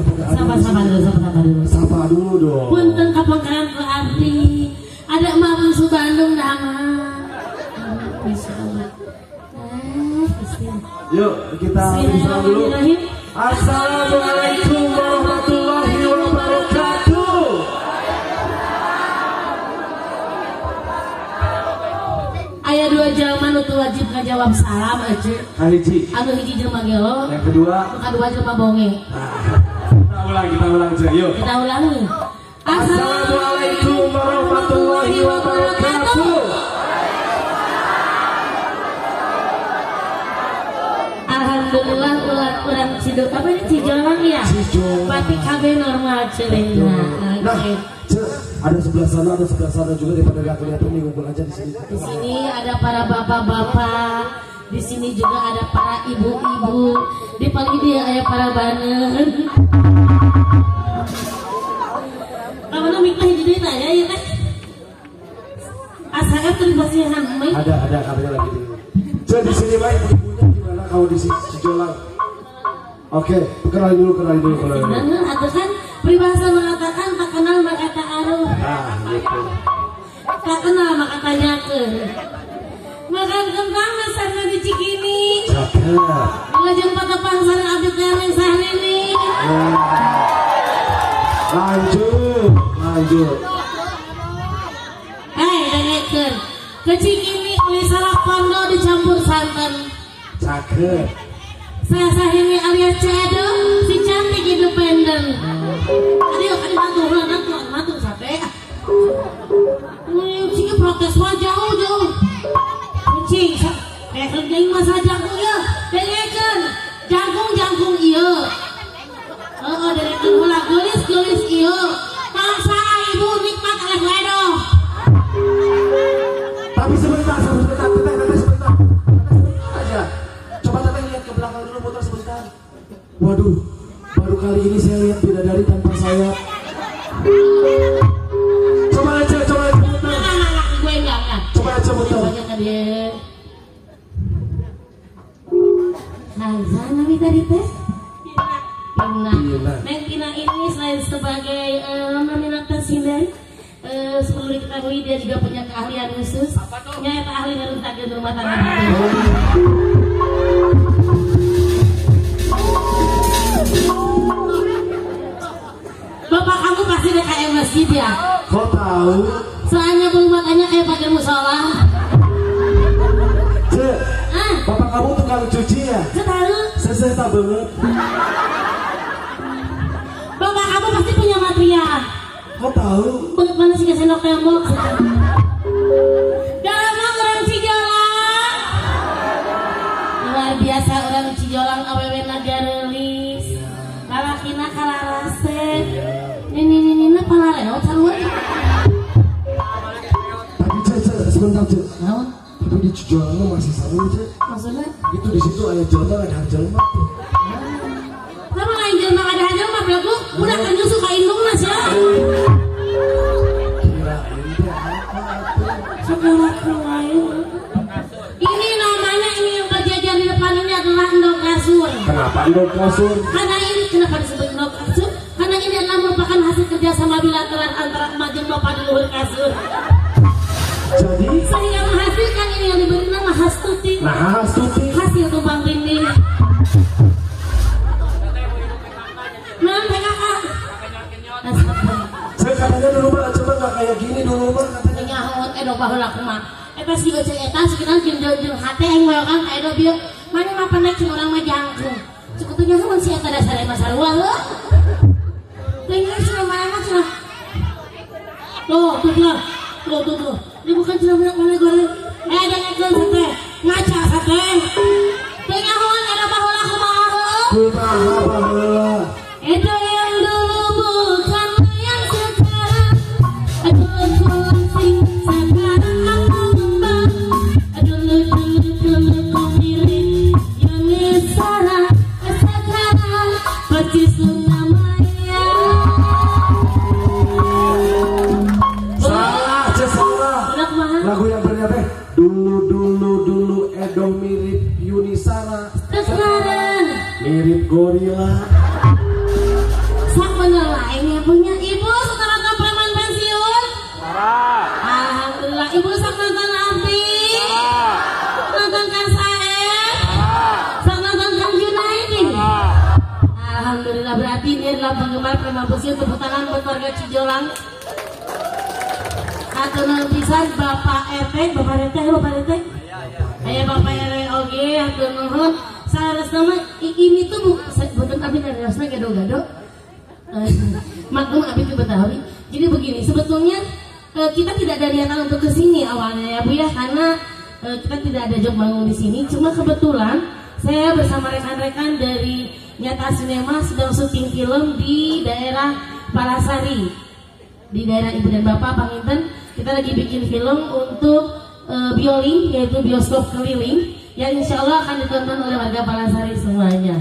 udah pada ada. Sapa dulu. Sapa dulu dong. Punten kapangkaran ku abdi. Ada emak bungsu Bandung damang. Insyaallah. Yuk kita salam dulu. Assalamualaikum warahmatullahi wabarakatuh. Aya dua jelema nu teu wajib ngajawab salam aja. Kahiji. Anu hiji jelema gelo. Yang kedua. Nu kadua jelema bonge. Nah, kita ulang aja yuk. Kita ulangi. Assalamualaikum warahmatullahi wabarakatuh. Alhamdulillah ulang Ciduk apa ini Cijolang ya? Cijolang. Pati KB normal celengna. Nah, ada sebelah sana, juga daripada gak kelihatan nih ngumpul aja di sini. Di sini ada para bapak-bapak, di sini juga ada para ibu-ibu, di paling dia ada para banen. Kamu mikir hiji deui tah ya teh. Asal tuh dibasihan mic. Ada katanya lagi di. Jadi di sini baik ibunya gimana kalau di Cijolang? Oke, kenalin dulu. Nah, atau kan peribahasa mengatakan tak kenal maka tak aruh. Nah, gitu. Tak kenal maka tanyakeun. Makan kentang masarna di Cikini. Cakep. Lajeng patepang sareng abdi teh Neng Sahnini. Lanjut. Hei, dengekeun. Ke Cikini uli salak kondo dicampur santan. Cakep. Saya Sahini alias Cedo, si cantik independen. Aduh, mantu sate. Cing protes mah jauh. Cing, kayak masa jangkung ya, dengekeun. Jangkung ieu. Heeh, dengekeun heula geulis ieu. Bangsa ibu nikmat oleh wedo. Tapi sebentar, teteh sebentar. Aja. Coba teteh lihat ke belakang dulu, muter sebentar. Waduh, baru kali ini saya lihat bidadari tanpa sayap. Coba aja muter. Enggak, gue enggak. Coba aja muter. Banyak kan dia. Nah, nami tadi teh? Pina. Neng Pina ini selain sebagai nominata sinden, perlu diketahui dia juga punya keahlian khusus. Nyaeta ahli ngeruntakeun rumah tangga. Bapak kamu pasti DKM masjid ya? Kok tahu? Soalnya bulu matanya kayak pakai musola. Cek, bapak kamu tukang cuci ya? Saya tahu. Saya tahu banget. Bapak kamu pasti punya material. Kok tahu? Banget mana sih kesendok tembok? Dalam orang Cijolang. Luar biasa orang Cijolang awewe nagarelis. Lalakina kalarase. Nini palareot sarua. Tapi Cek, sebentar Cek. Naon? Tapi di Cijolang masih seru Cek. Maksudnya? Itu di situ ada jelema ada jelema. Sama lain jelema ada jelema belagu, udah kan nyusu ka indungna sia. Kirain teh apa atuh? Saudaraku lain. Ini namanya ini yang berjajar di depan ini adalah endog kasur. Kenapa endog kasur? Karena ini kenapa disebut endog kasur? Karena ini adalah merupakan hasil kerjasama bilateral antara emak jeung bapak di luhur kasur. Jadi sehingga menghasilkan ini yang diberi nama Hastuti. Nah, Hastuti hasil tumpang tindih. Nah, PKK. Saya katanya dulu mah coba nggak kayak gini dulu mah katanya. Nyahot edo baheula kumaha. Eta si Ece eta sekitar jeung hate aing moyokan ka edo bieu. Mana mah penek jeung urang mah jangkung. Cukup teh nyaho si eta dasar mah sarua heuh. Teh cenah mana cenah. Tuh, tuh tuh. Tuh tuh tuh. Ini bukan cenah mana goreng. Dengekeun sate. Ngaca sate. Teh nyahoan edo baheula kumaha heuh. Kumaha baheula. Itu yang dulu bukan yang sekarang. Aduh aku asing, sekarang aku ngembang. Dulu dulu dulu ku mirip Yuni Sarah. Sekarang persis namanya. Salah, salah. Lagu yang ternyata dulu dulu dulu Edo mirip Yuni Sarah. Sekarang mirip gorila. bener lainnya punya ibu setelah nonton preman pensiun. Alhamdulillah ibu sok nonton abdi, nonton Kang Saep, sok nonton Kang Junaidi. Alhamdulillah berarti ini adalah penggemar preman pensiun. Tepuk tangan buat warga Cijolang. Atur nuhun pisan Bapak RT, Bapak RT, Bapak RT. Aya Bapak RW oge atur nuhun. Saharusna mah ini tuh bukan abdi harusna gado-gado. Maklum abdi itu Betawi. Jadi begini, sebetulnya kita tidak ada niatan untuk kesini awalnya ya Bu ya, karena kita tidak ada job bangun di sini. Cuma kebetulan saya bersama rekan-rekan dari Nyata Sinema sedang syuting film di daerah Palasari, di daerah Ibu dan Bapak Panginten. Kita lagi bikin film untuk bioling, yaitu bioskop keliling, yang insya Allah akan ditonton oleh warga Palasari semuanya.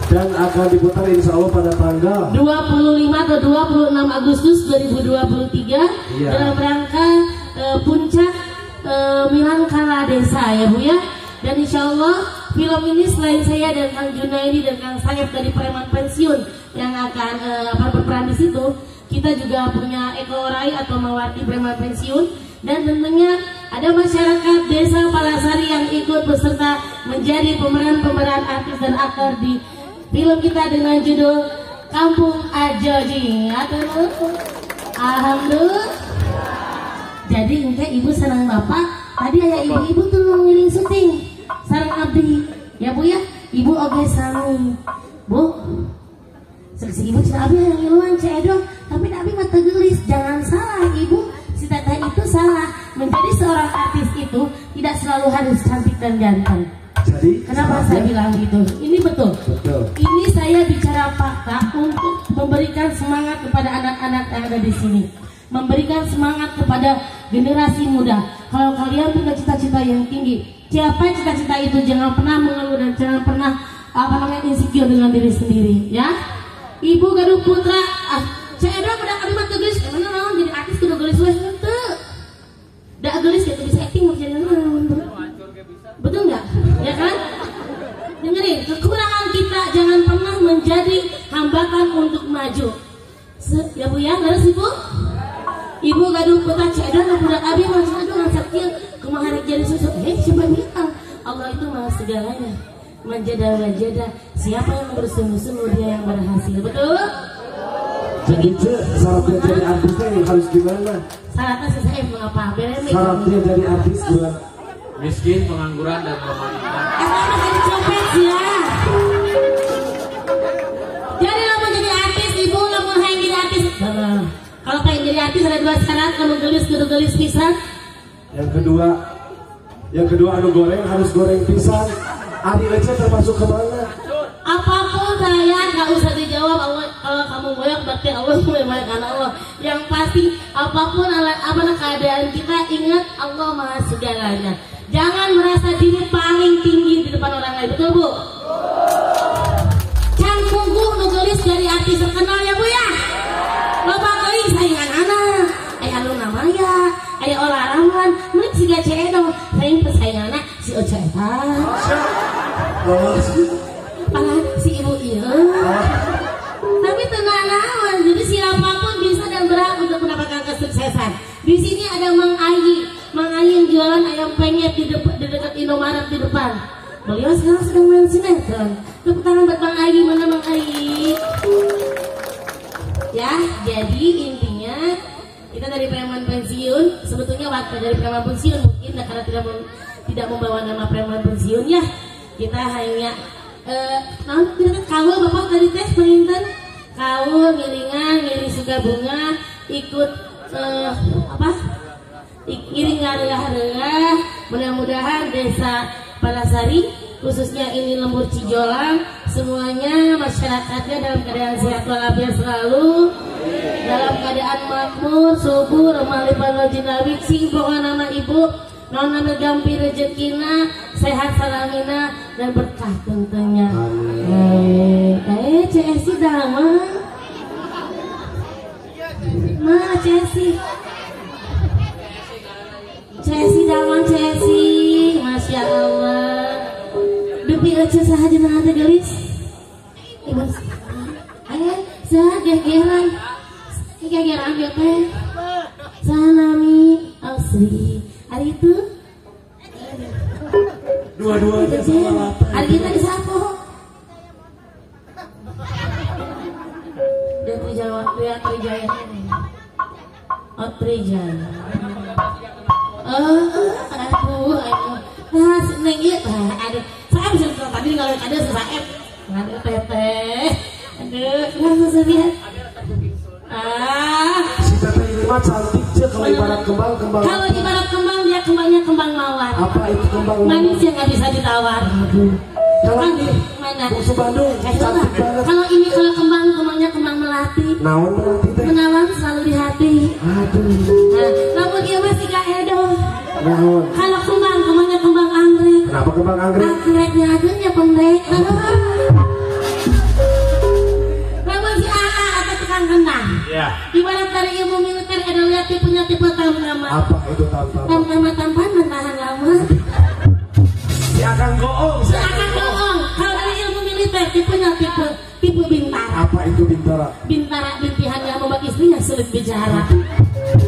Dan akan diputar insya Allah pada tanggal 25 atau 26 Agustus 2023 ya. Dalam rangka puncak Milangkala Desa ya Bu ya. Dan insya Allah film ini selain saya dan Kang Junaidi dan Kang Saep dari Preman Pensiun yang akan berperan di situ, kita juga punya Eko Orai atau Mawarti Preman Pensiun. Dan tentunya ada masyarakat Desa Palasari yang ikut beserta menjadi pemeran-pemeran artis dan aktor di film kita dengan judul Kampung Ajojing. Alhamdulillah. Jadi enggak ibu sareng bapak, tadi ada ibu-ibu tuh ngiring syuting sareng abdi. Ya Bu ya, ibu oge sami. Bu, seksi ibu cina abdi yang ngiluan Ceu Edoh, tapi abdi mah teu geulis. Jangan salah ibu, si teteh itu salah. Menjadi seorang artis itu tidak selalu harus cantik dan ganteng. Jadi, kenapa saya bilang gitu? Ini betul. Betul. Ini saya bicara fakta untuk memberikan semangat kepada anak-anak yang ada di sini, memberikan semangat kepada generasi muda. Kalau kalian punya cita-cita yang tinggi, capai cita-cita itu, jangan pernah mengeluh dan jangan pernah insecure dengan diri sendiri, ya. Ibu gaduh putra, Ceu Edoh budak abdi mah teu geulis, emangnya naon jadi artis kudu geulis we henteu. Da geulis gitu bisa acting mau jadi naon. Betul nggak? Ya kan? Dengerin, kekurangan kita jangan pernah menjadi hambatan untuk maju. Ya Bu ya, harus Ibu? Ibu gaduh putra Ceu Edoh budak abdi mah aduh ngan sakieu kumaha rek jadi susuk. Siapa bilang? Allah itu maha segalanya. Manjada wajada, siapa yang bersungguh-sungguh dia yang berhasil. Betul? Jadi syaratnya jadi artisnya harus gimana? Syaratnya saya mengapa? Syaratnya jadi artis gimana? Miskin, pengangguran, dan lemah iman. Jadi copet ya. Jadi lamun jadi artis, ibu lamun hayang jadi artis. Kalau pengen jadi artis ada dua syarat, lamun gelis kudu gelis pisan. Yang kedua anu goreng harus goreng pisan. Ari Ece termasuk kemana? Apapun saya nggak usah dijawab. Allah, kalau kamu moyok berarti Allah memoyokkan Allah. Yang pasti apapun keadaan kita, ingat Allah maha segalanya. Jangan merasa diri paling tinggi di depan orang lain, betul Bu? Can munggu nu geulis dari artis terkenal ya Bu ya. Loba teuing saingan anak, aya Luna Maya, aya Olla Ramlan, meureun siga Ceu Edoh, saing persainganna si Oce eta. Malah si ibu iya. Tapi tenang naon, jadi siapapun bisa dan berhak untuk mendapatkan kesuksesan. Di sini ada Mang Ayi, Mang Ayi yang jualan ayam penyet di dekat Indomaret di depan. Beliau sekarang sedang main sinetron. Tepuk tangan buat Mang Ayi, mana Mang Ayi? Ya, jadi intinya kita dari preman pensiun, sebetulnya waktu dari preman pensiun mungkin karena tidak membawa nama preman pensiun ya. Kita hanya kawul bapak tadi teh penginten kawul ngiringan ngiring suka bunga ikut ngiring ngareah-reah. Mudah-mudahan desa Palasari khususnya ini lembur Cijolang semuanya masyarakatnya dalam keadaan sehat walafiat selalu, dalam keadaan makmur, subur, remah lipan wajinawi, sing pokokna nama ibu non nama gampi rezekina, sehat salamina dan berkah tentunya. Amin. CSI damang. Mana CSI? CSI damang CSI, Masya Allah. Dupi ece sahaja nang hate geulis. Ibu. Ayo Sagegeran. Gegeran ieu teh. Sanami Asri. Ari itu dua-duanya sama lapar. Ari kita disapu. Dia Trijaya, dia Trijaya. Oh Trijaya. Oh, aduh, aduh. Nah, neng ieu tah, aduh. Saya bisa tadi kalau ada saeb. Aduh teteh. Aduh, kenapa sedih? Ah, si teteh ini mah cantik cek kalau ibarat kembang kembang. Kalau ibarat kembang dia kembangnya kembang mawar. Apa itu kembang? Manis yang nggak bisa ditawar. Aduh. Kalau ini mana? Bungsu Bandung cantik banget. Kalau ini kalau kembang kembangnya kembang melati. Naon melati teh? Menawan selalu di hati. Aduh. Nah, namun dia masih gak edo. Naon? Kalau kembang kembangnya kembang anggrek. Kenapa kembang anggrek? Anggreknya aduhnya pendek. Namun si AA atau tukang kendang. Iya. Ibarat dari ilmu militer ada lihat tipenya tipe tamtama. Apa itu tamtama? Tamtama tampan menahan lama. Si Akang goong. Si Akang goong. Kalau dari ilmu militer tipenya tipe bintara. Apa itu bintara? Bintara bintihan yang membuat istrinya sulit bicara.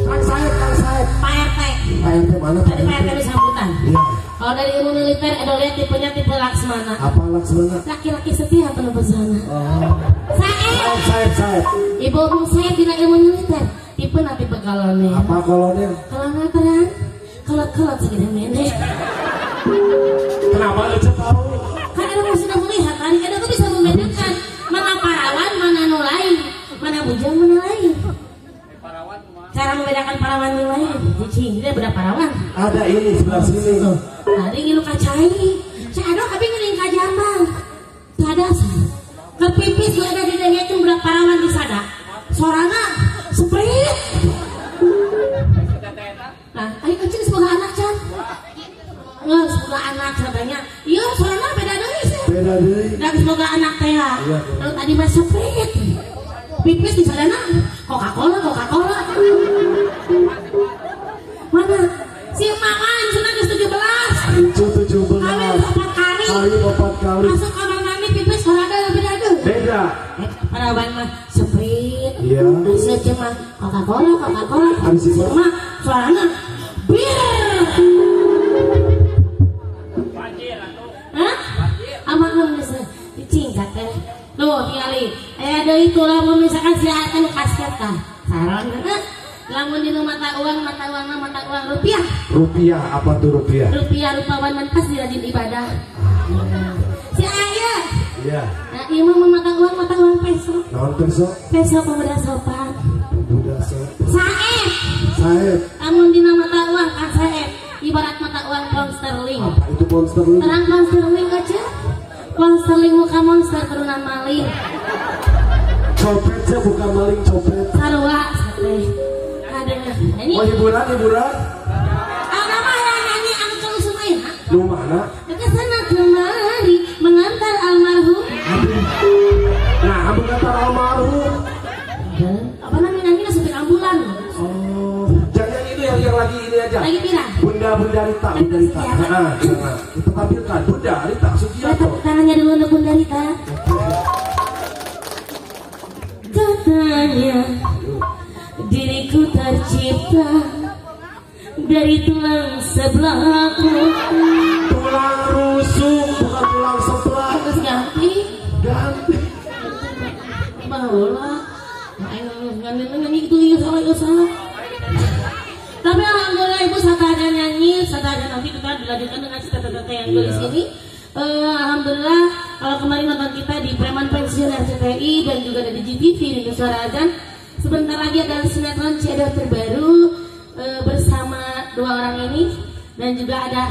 Kang Saeb, Kang Saeb. Pak RT. Pak RT mana? Tadi Pak RT sambutan. Iya. Kalau dari ilmu militer ada lihat tipenya tipe Laksmana. Apa Laksmana? Laki-laki setia penuh pesona. Oh. Saeb. Saeb, Saeb. Ibu Bung Saeb tidak ilmu militer. Tipe nanti tipe kolonel. Apa kolonel? Kolonel terang. Kolot-kolot segini mene. Kenapa aja tahu? Karena Edo sudah melihat, kan Edo tuh bisa membedakan mana parawan, mana nu lain, mana bujang, mana lain. Cara membedakan parawan nu lain, cicing dia beda parawan. Ada ini sebelah sini. Ada ngilu kacai, si Edo tapi ngiling kajambang. Sada, kepipis gue ada di dengekin budak parawan di sada. Sorana seprit. Nah, ayo kecil semoga anak can. Nggak, semoga anak katanya. Iya, soalnya beda deui sih. Beda deui. Dan semoga anak teh. Iya. Kalau tadi mah seprit. Pipis di sadana Coca-Cola, Coca-Cola. Mana? Si Maman cenah geus 17. Incu 17. Kawin 4 kali. Kawin 4 kali. Masuk kamar mandi pipis sorana beda deui. Beda. Parawan mah seprit. Iya. Hasil mah Coca-Cola, Coca-Cola. Hasil mah suarana bir. Hah? Amang geus dicingkat teh. Tuh tingali. Aya deui tulah mun misalkan si aya nu kasket tah. Saron heuh. Lamun dina mata uang, mata uangna mata uang rupiah. Rupiah apa tuh rupiah? Rupiah rupawan man pas dirajin ibadah. Si aya. Iya. Nah, ieu mah mata uang peso. Naon peso? Peso pemuda sopan. Pemuda sopan. Saeb. Saeb. Lamun dina mata uang kan saeb. Ibarat mata uang pound sterling. Apa itu pound sterling? Terang pound sterling aja. Pound sterling muka monster turunan maling. Copetnya bukan maling, copet. Sarua sate. Ada ini. Oh hiburan, hiburan. Ah, nama yang nyanyi anu kalau sungai, ha? Lu mana? Ke sana kemari mengantar almarhum. Aduh. Nah, mengantar almarhum. Apa namanya nyanyi supir ambulan. Oh, jangan itu yang lagi ini aja. Lagi pirang. Bunda Rita, Bunda Rita. Nah, kita tampilkan Bunda Rita Sugiarto. Tepuk tangannya dulu untuk Bunda Rita. Katanya diriku tercipta dari tulang sebelahku. Tulang rusuk bukan tulang sebelah. Terus ganti. Ganti. Bahola. Nyanyi itu iya salah iya salah. Tapi alhamdulillah ibu saat nyanyi, saat nanti kita dilanjutkan dengan cita-cita yang tulis ini. Alhamdulillah kalau kemarin nonton kita di Preman Pensiun RCTI dan juga ada di GTV di Suara Azan. Sebentar lagi ada sinetron Cedoh terbaru bersama dua orang ini dan juga ada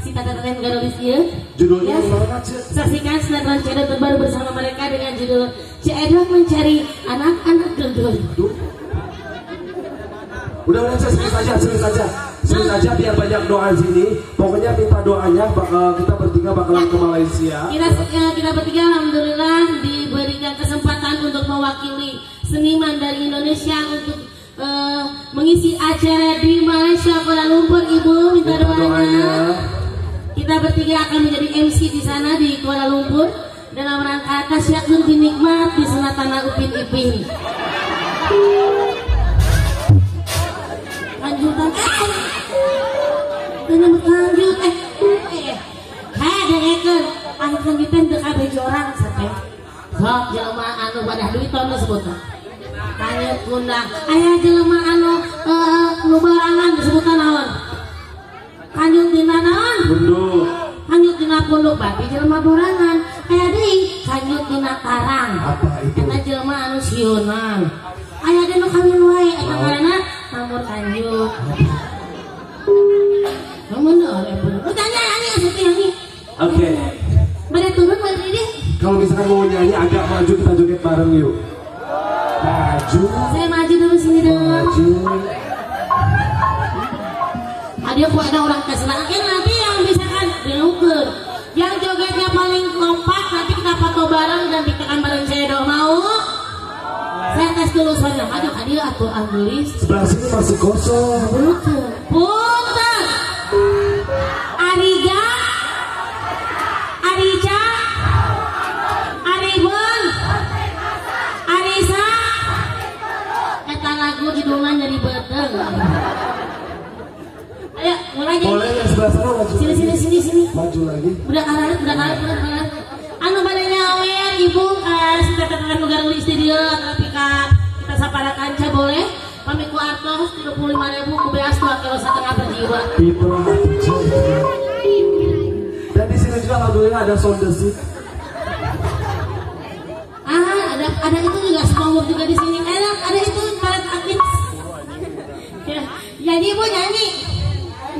si Tata Tata Garolis ya. Judulnya ya. Saksikan sinetron Cedoh terbaru bersama mereka dengan judul Cedoh Mencari Anak-anak Gendut. Udah serius aja, serius aja. Serius aja biar banyak doa sini. Pokoknya minta doanya bakal kita bertiga bakalan ke Malaysia. Kita bertiga alhamdulillah diberikan kesempatan untuk mewakili seniman dari Indonesia untuk mengisi acara di Malaysia Kuala Lumpur. Ibu minta doanya. Kita bertiga akan menjadi MC di sana di Kuala Lumpur. Dalam rangka tasyakur dinikmat di senatana Upin Ipin. Lanjutan lanjut dengekeun anu lanjutan teu kabeh jorang sateh. Sok jelema anu badah duit tong disebutna. Kanjut kundang. Aya jelema anu nu barangan disebutna naon? Kanjut dina naon? Punduk. Kanjut dina punduk berarti jelema borangan. Aya deui kanjut dina karang. Apa itu? Eta jelema anu sieunan. Aya deui nu kawin wae eta ngaranna namur kanjut. Oke. Pada turun balik deh. Kalau misalkan mau nyanyi agak maju kita joget bareng yuk. Maju. Saya maju dulu sini dong. Maju. Ada kok ada orang kesalahan nanti yang bisa kan dilukur. Yang jogetnya paling kompak nanti kita foto bareng dan ditekan bareng saya dong mau. Saya tes dulu soalnya. Aduh, adil atau anggelis. Sebelah sini masih kosong. Punten. Ariga, Arica, Aribon, Arisa. Eta lagu judulnya nyeri beteng. Ayo mulai jadi. Boleh yang sebelah sana maju. Sini sini sini sini. Maju lagi. Udah kalah, udah kalah, udah kalah. Anu badai nyawer ibu tekan nugar studio tapi ka kita sapara kanca boleh. Pami ku artos 35.000 ku beas 2,5 kilo per jiwa. Dan di sini juga alhamdulillah ada sound desit. Ah, ada itu juga spongebob juga di sini. Enak, ada itu palet akit. Ya, nyanyi ibu nyanyi.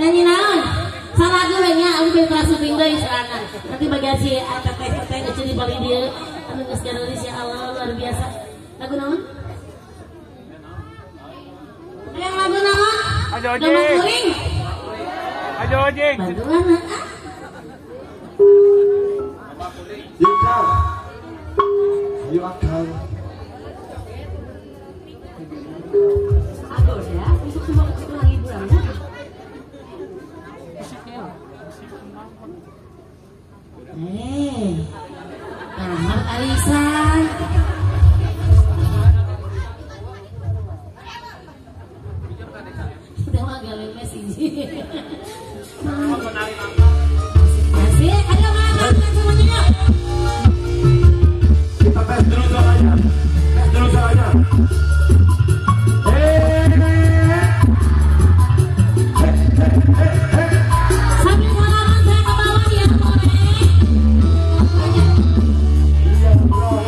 Nyanyi naon? Salah dulu nya, aku pengen syuting deui sorangan. Nanti bagian si teteh-teteh kecil di balik dia. Anu geus garulis ya Allah luar biasa. Lagu naon? Yang lagu naon? Domba kuring. Ajo ojek. Bantuan ah. Yuk Kang. Yuk Kang. Aduh ya, besok semua pulang liburan. Nah, arisan. Udah mah galemes ini. Asik, ayo makan semuanya yuk. Kita tes dulu suaranya. Tes dulu suaranya. Sambil salaman saya ke bawah ya, boleh. Go!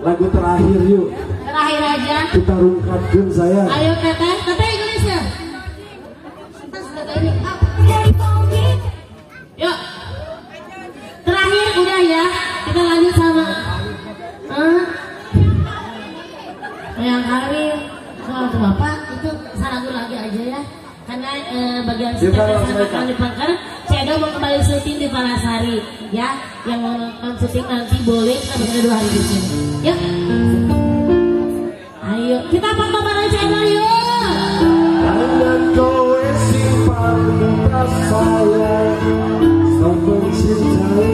Lagu terakhir yuk. Terakhir aja. Kita rungkatkan saya. Ayo teteh, teteh Indonesia. Ini. Yuk. Terakhir udah ya. Kita lanjut sama yang kawin soal tuh bapak itu lagu lagi aja ya. Karena bagian akan dipangkar, Cedo mau kembali syuting di Palasari ya. Yang mau nonton syuting nanti boleh, kita berada 2 hari di sini. Yuk. Ayo, kita foto bareng Cedo yuk. Kowe sing paling sayang, sampai cintai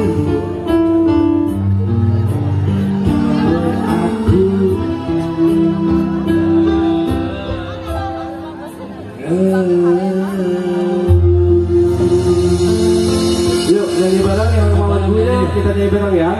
aku. Yuk nyanyi bareng yang mau lagunya kita nyanyi bareng ya.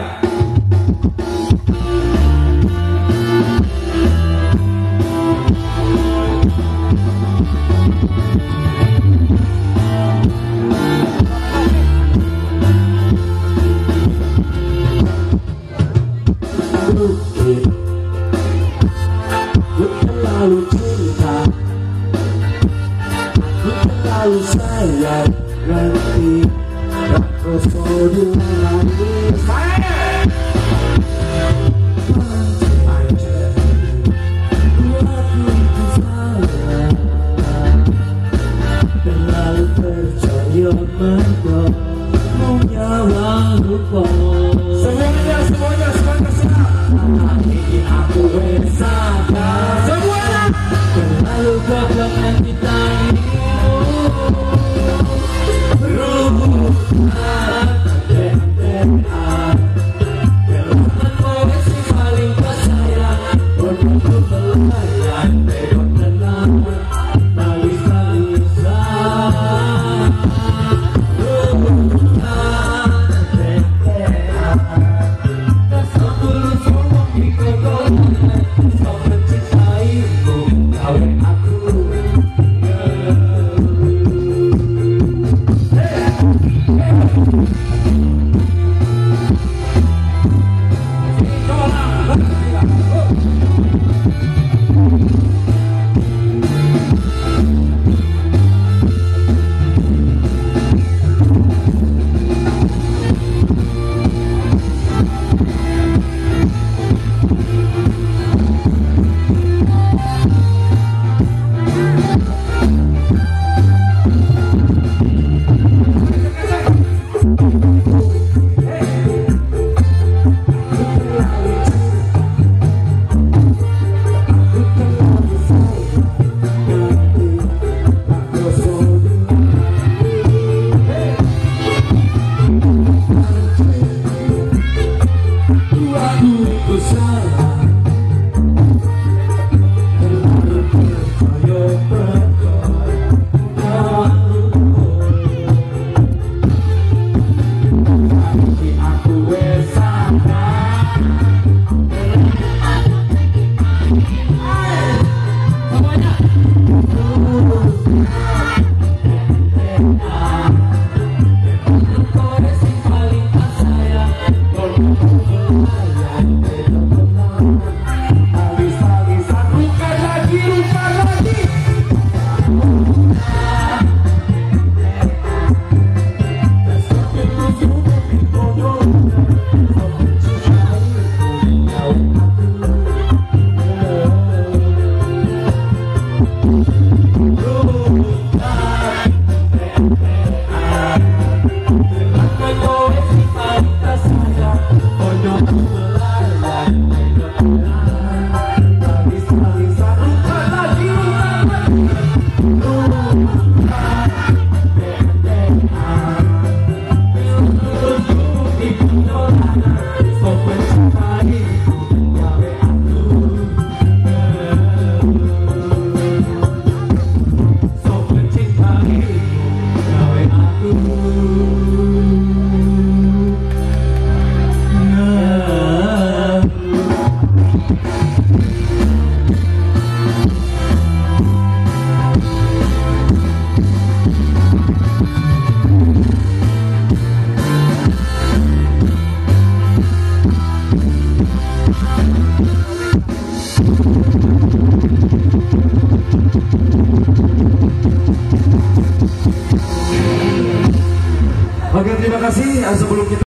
Oke, terima kasih. Sebelum kita